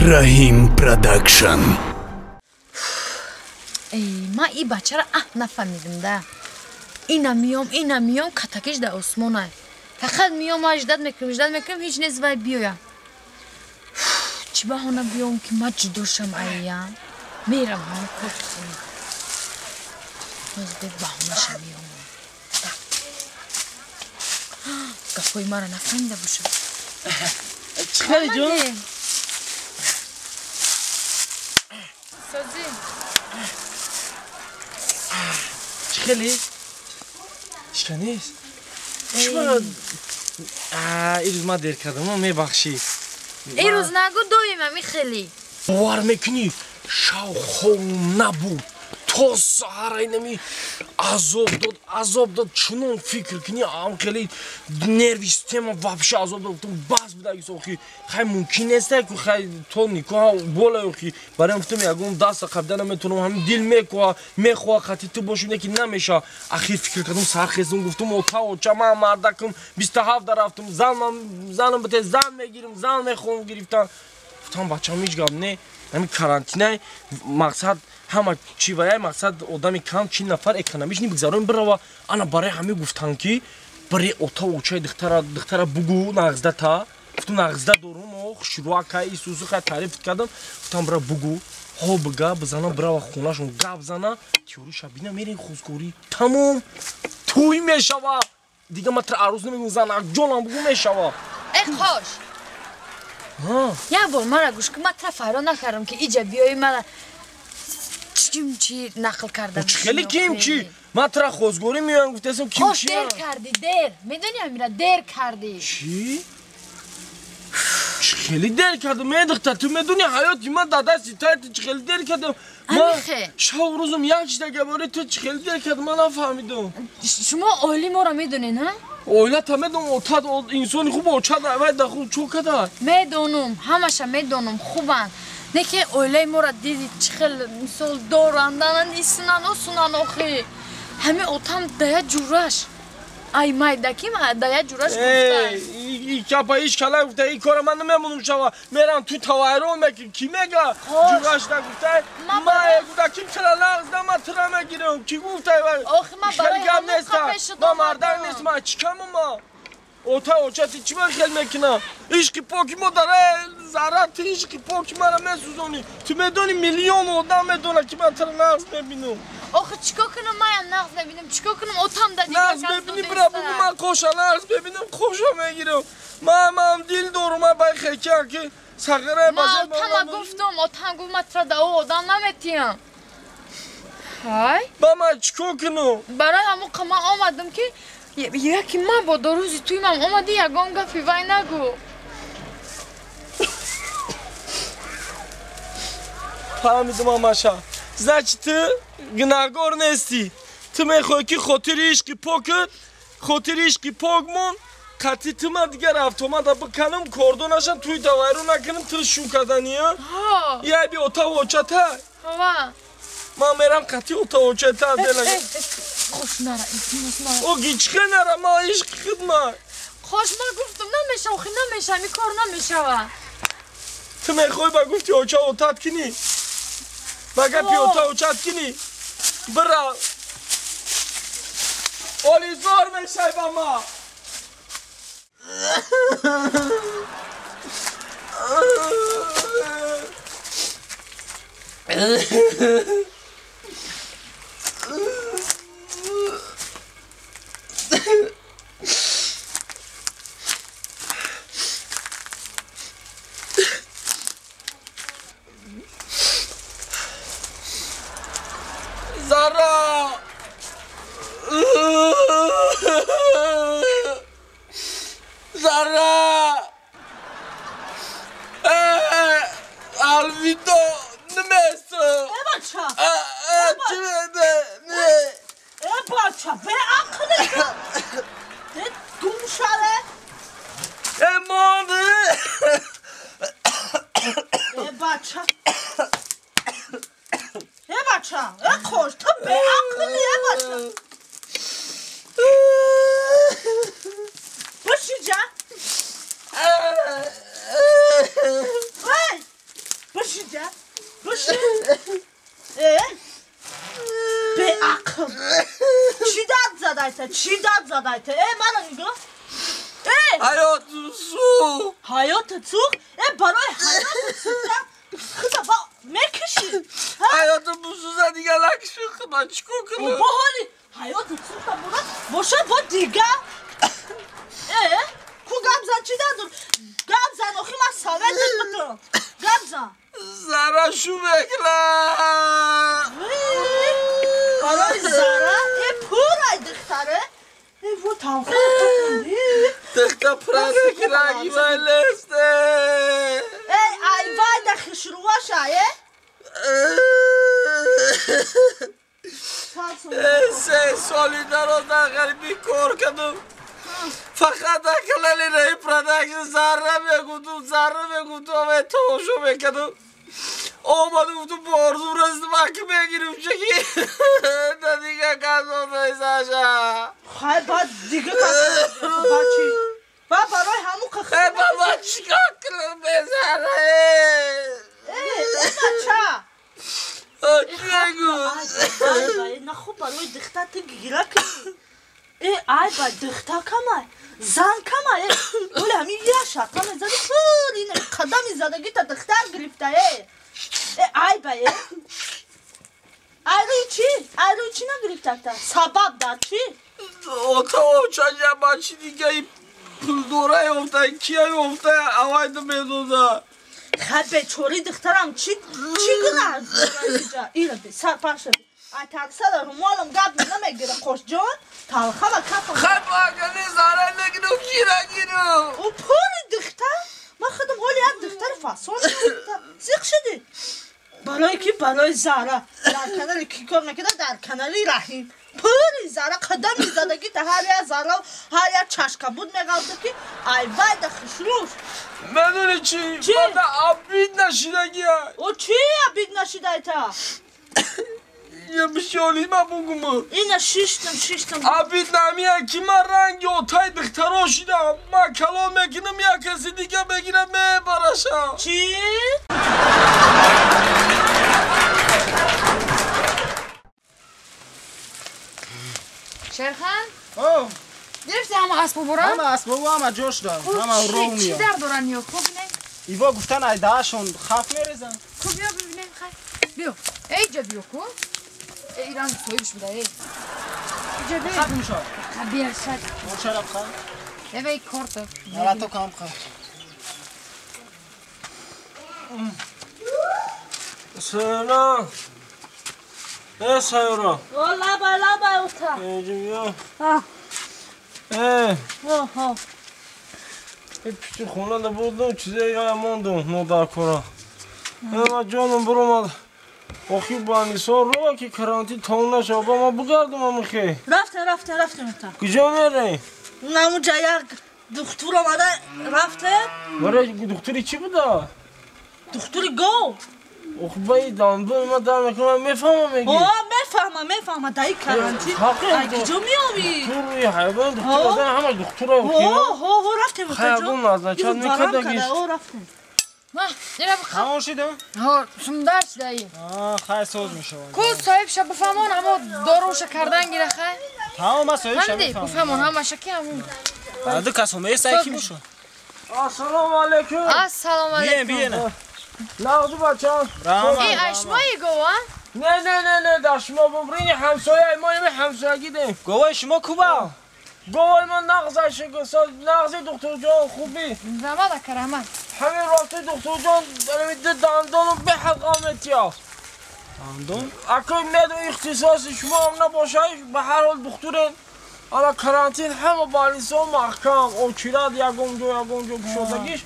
Раҳим Продакшн. Эй, ма и бачара нафаҳмидим да. Ина миём, ина миём, катакиш дар осмонай. Фақат миём, ма ждать мекунам, ждать мекунам, ҳеҷ нест вай биёя. Чӣ баҳона биём, ки ма ҷудо шам айя? Мерам ҳамон кор кунам. Ҳозир баҳонаша миём. Гапҳои маро нафаҳмида бошад. Чӣ хеле ҷон? Созӣ. Чӣ хеле? Чӣ нест? Чӣ ирӯз ман дер кардам, мебахшӣ. Ирӯз нагу, доим ами хеле. Бовар мекунӣ, шав хов набуд. То саҳара инами азоб дод, азоб дод. Чунон фикр кунӣ, ам хеле нерви система вообще азоб дод. Гуфтам бас будаги охи, хай мумкин нест ку хай то никоҳ бола охи. Барои гуфтам ягон даста қабда наметавонам, ҳамин дил мекоҳа, мехоҳа хати ту бошӣ, не ки намеша. Ахир фикр кардам, сар хезум, гуфтам ота оча ман мардакам 27 да рафтам, занам бите зан мегирам, зан мехоҳам гирифтан. Гуфтам бачам ҳеҷ гап не, ҳамин карантинай мақсад ҳама чӣ ваяй мақсад одами кам 40 нафар экономиш ни бигзароем бирава. Ана барои ҳамин гуфтанд ки барои ота очаи духтара бугу нағздата. Гуфтам нағзда дорум, хушрӯака исусу хай таъриф кардам. Гуфтам бира бугу, ҳо бига бизана бирава хонашон гап зана, тиёриша бина мерем хузгорӣ. Тамом тӯй мешава. Дига ман тра арӯз намегӯм, занак ҷонам бугу мешава. Э хош. Як бор мара гӯш кун, ман тра файрон накардам ки иҷа биёӣ мара ким чи нақл кардам. Чӣ хеле ким чи? Ман тра хозгорӣ меоям, гуфтасам ким чи? Хош дер кардӣ, дер. Медонӣ амира, дер кардӣ. Чӣ? Чӣ хеле дер кардам, эй духтар, ту медонӣ ҳаёти ман дар дасти ту, чӣ хеле дер кардам. Ман шабу рӯзам як чиза гапори ту чӣ хеле дер кардам, ман нафаҳмидам. Шумо оилаи моро медонед, ҳа? Оилата медонам, отат инсони хуб, очат вай да хуб чо када? Медонам, ҳамаша медонам, хубанд. Не ки оилаи моро диди чӣ хел мисол дорандананд, исунан, осунан охи. Ҳамин отам дая ҷураш. Ай майдаким дая ҷураш гуфта. И капа иш кала гуфта, и кора ман намемонам шава. Мерам ту тавайрон мекунӣ, ки мега? Ҷураш нагуфта. Ма гуфта ким чара нағз на ман тура мегирам. Ки гуфта? Охи ман барои ҳамон хафа шудам. Ман мардак нестам, ман чӣ камам ма? Ота очати чӣ ман хел мекунам? Ишқи поки мо дара зарра, ту ишқи поки мара месӯзонӣ. Ту медонӣ миллион одам медонад ки ман тура нағз мебинам. Охи чӣ кор кунам, маям нағз мебинам, чӣ кор кунам, отам да дигар нағз мебинӣ, бира бугу ман қоша нағз мебинам, қоша мегирам. Ман дил дорум, ман бай хекиам ки сағираи базар. Ман отама гуфтам, отам гуфт ман тура да ӯ одам наметиҳам. Ҳай? Ба ман чӣ кор кунам? Барои ҳамон қа ман омадам ки яки ман бо дорӯзи туимам омадӣ, ягон гапи вай нагӯ. Фаҳмидам амаша. Значит, ту гунаҳгор нестӣ. Ту мехоҳӣ ки хотири ишқи покат, хотири ишқи пок мон, қатъи ту ман дигар автомата биканам, кордо нашам, туи тавайрон накунам, ту шу кардания? Яй би отаву очата? Ҳа. Ман мерам қатъи отаву очата дела. Хош нара, илтимос нара. О, гичхе нара, ман ишқи хидмат. Хош ман гуфтам намеша, охи намеша, ами кор намешава. Ту мехоҳӣ ба гуфти оча отат кунӣ? Ба гапи ота очат кунӣ? Бира. Олизор мешай ба ма. Зара! Зара! Алвидо намест! Э бача! Э бача, беақле! Э гумшаре! Э монде! Э бача! Э бача, э хош, ту беақлӣ, э бача! Бишиҷа! Эй! аста? Чӣ дад задай ту? Э, мана нигоҳ. Э! Ҳаёту сӯхт. Ҳаёту сӯхт? Э, барои ҳаёту сӯхта худа ба мекушӣ. Ҳаёту бусӯза дига накуши худа чӣ кор кунам? Бо ҳоли ҳаёту сӯхта бора боша бо дига. Э, ку гап зан чӣ дад? Гап зан охи ман советат бутам. Гап зан. Зара шу мекунам. Барои зара э пурай духтаре. Э во талха. Духта пура мекунам вай лесте. Э ай вай да хушруваша э. Э се соли дароз дар ғарибӣ кор кардам. Фақат дар канали Раҳим Продакшн зарра мегуфтум, зарра мегуфтум, ва тамошо мекардам. Омадам гуфтум бо орзум расидам, аки мегирим чаки. Да дига кас несаша. Хай баъд дига кас ба чӣ? Ба барои ҳамун Э баба чикор кунам безарра? Э, бача. Чӣ мегӯ? Ай, нахуб барои духтар ту гира кунӣ. Э, ай ба духтар камай, зан камай, э, оли ҳамин як шарта мезади, пур ин қадами задагита духтар гирифта, э. Э, ай ба, э. Ай рӯи чӣ? Ай рӯи чӣ нагирифтакта? Сабаб дар чӣ? Ота очаҷа бачи дигаи пулдора ёфта, кия ёфта, авайда медода. Хай бечори духтарам чӣ гунаҳ дорад? Ира бе, сар паша бе. Ай тарсада румолам гап намегира қошҷон, талха ва кафам. Хай багани зара мегирам, кира гирам. О пури духтар? Ман худам ҳоли як духтари фасон зиқ шудӣ. Барои ки барои зара дар канали ки кор мекарда дар канали Раҳим. Пури зара қадами задагӣ та ҳар як зара ҳар як чашка буд меғалта ки ай вай да хушрӯш. Медони чӣ? Мада абид нашидагия. О чӣ абид нашидайта? Я бисёри ма бугум. Ина шиштам, шиштам. Абид намия ки ман ранги отай духтаро шидам. Ман калон мекунам, як каси дига мегирам, мебарашам. Чӣ? Шерхан? Гирифти ҳама асбобора? Ҳама асбобо ҳама ҷош дорам. Ҳама роҳ Чӣ меояд. дар доран ё? Хуб не? Иво гуфтан ай даашон хаф мерезан. Хуб биё бибинем хай. Биё. Эй ҷа биё ку. Эй ранг соҳибш буда эй. Иҷа биё. Хат мешавад. Биё шад. Чара бха? Эвей корта. Налато кам ха. Салом. Э сайёра. О лабай лабай ота. Эҷа биё. А. Э. Оҳо. Э пишти хона да будам, чизе я мондум, нодаркора. Э ма ҷоном буромад. Охи банисо ро ки карантин тамом нашава, ба ма бугардум амихе. Рафтем, рафтем, рафтем ота. Куҷо мерем? Намунҷа як духтур омада рафтем. Барои духтури чӣ буда? Духтури гов. Охи баи дандон ма дар мекунам, мефаҳмам меги. О, мефаҳмам, мефаҳмам, даи карантин. Ай куҷо меомӣ? Духтури ҳайвон, духтур одам ҳама духтура. Ҳо, ҳо, рафтем ота ҷон. Хайвон назначат мекардагиш. О, рафтем. Ма, ира бихо. Тамом шида? Ҳо, шумдар шидаи. А, хай соз мешавад. Ку соҳибша бифаҳмон, ҳамо доруша кардан гира хай. Тамом ма соҳибша Ҳамди, бифаҳмон ҳамаша ки ҳамун. Ду кас оместа ки мешавад. Ассалому алайкум. Ассалому алайкум. Биен, биен. Нағзу бачам. Эй, ай шумои гова? Не, не, не, не, дар шумо бубрини ҳамсоя, мо ими ҳамсоягӣ дем. Говои шумо куба? Говои мо нағз айши, нағзи духтурҷон хубӣ. Раҳмат ака, раҳмат. Ҳамин рости духтурҷон ду дандону беҳад ғам метиёфт. Дандон? Ака меду ихтисоси шумо ҳам набошад, ба ҳар ҳол духтурен. Ала карантин ҳама балисо маҳкам, очирад ягон ҷо, ягон ҷо кушодагиш.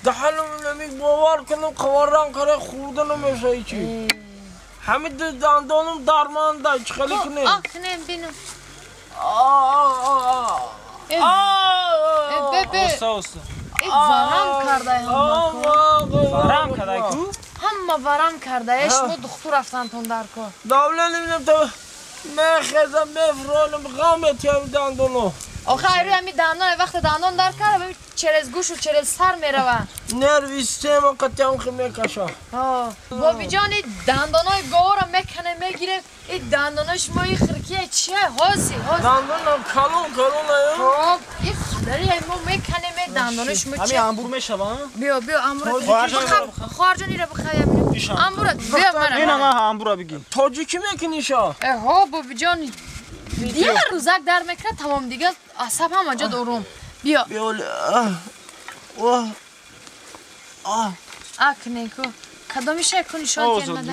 Даҳанам нами бовар кунам, қаваррам кара хӯрда намешавад чи. Ҳамин ду дандонум дарманда, чӣ хеле кунем? А, кунем, бинам. Оста, оста. Варам кардай ҳама. Варам кардай ку? Ҳама варам кардай, шумо духтур рафтантон дар кор. Давланим мехезам, мефронам, ғам метиҳам дандоно. Охе айрӯи ҳами дандон, вақте дандон дар карда, через гӯшу через сар мерава. Нерви система қатъиан хи мекаша. Бобиҷон, и дандонои говора мекане, мегирем. И дандонои шумо и хиркия чия? Ҳози, ҳози. Дандона калон калон аю. Хоб, и хадари мо меканем дандонои шумо чи? Ҳами амбур мешава? Биё, биё амбура. Хоҳарҷон, ира бихая. Амбура, биё мара. Ина ма амбура биги. Тоҷикӣ мекуниша? Э, ҳо, бобиҷон. Дигар рӯзак дар мекунад, тамом, дигар асаб ҳама ҷо ором. Биё. Биё. Акне ку. Кадомиша ку нишон тиен мада?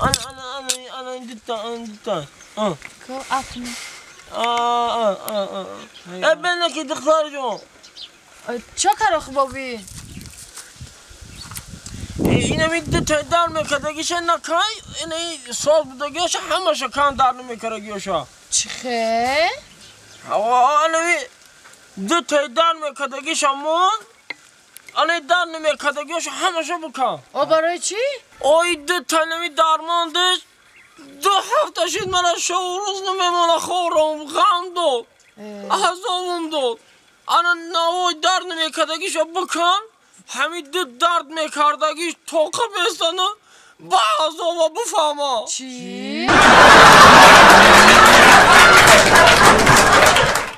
Ана, ана, ана, ана, дита, ана, дита. Ку акне. А. Э, бенаки духтарҷон. Чо карох, боби? Инами дута дар мекардагиша накай, ини соз будагиша ҳамаша кан дар намекардагиша. Чӣ хе? Анами дута дар мекардагиша мон, ани дар намекардагиша ҳамаша букан. О, барои чӣ? Ой, дута нами дармон дошт, 2 ҳафта шуд мана шову рӯз намемона, хӯром, ғам дод, азобам дод. Ана навои дард намекардагиша букан, ҳамин ду дард мекардагиш тоқа бестану ба азоба буфаҳма. Чӣ?